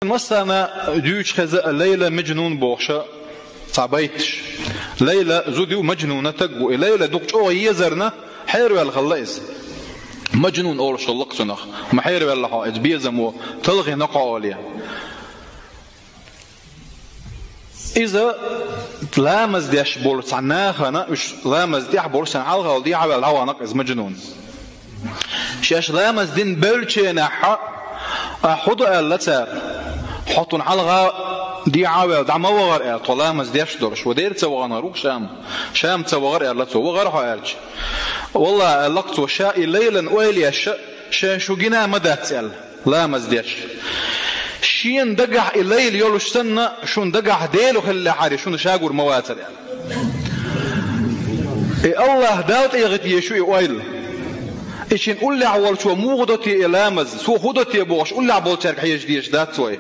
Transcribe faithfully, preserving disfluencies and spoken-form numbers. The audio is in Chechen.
Массарна дуьйцуш хеза Лайла Мажнун бохуш цхьа байташ. Лайла зуда ю, Мажнуна таг ву. И Лайла дукха чӀогӀа езарна, хьераваьлла хилла иза. Мажнун олуш хилла-кх цунах. Ма хьераваьлла хьо, иза безамо талхийна-кх хьо олий. Иза ламаз деш болу цхьа нахана, уьш ламаз тӀехь болуш цхьана хьалха дехьаваьлла дӀавахана-кх иза Мажнун. Шаьш ламаз дина бевллачу хенахь, а, хӀун ду аьлла цара? Хьо тхуна хьалха дехьаваьлла дӀа ма вахара аьлла, тхо ламаз деш долуш. Ва дера ца вахана ву-кх Шам. Шам ца вахара аьлла цо, вахара хьо аьлча. Валлахьи, аьлла-кх цо, ша и Лайлан ойла еш, шен шу гина ма дац аьлла, ламаз деш. Шена дагахь и Лайла йолуш санна, шуна дагахь Дела хиллехьара, шуна ша гур ма вацара аьлла. И Аллахь Далла тӀехита езаш ю и ойла. И шен уллехь волчо муха до те и ламаз, цо хӀун до те бохуш, уллехь болчаьрга хьежа дезаш дац вай.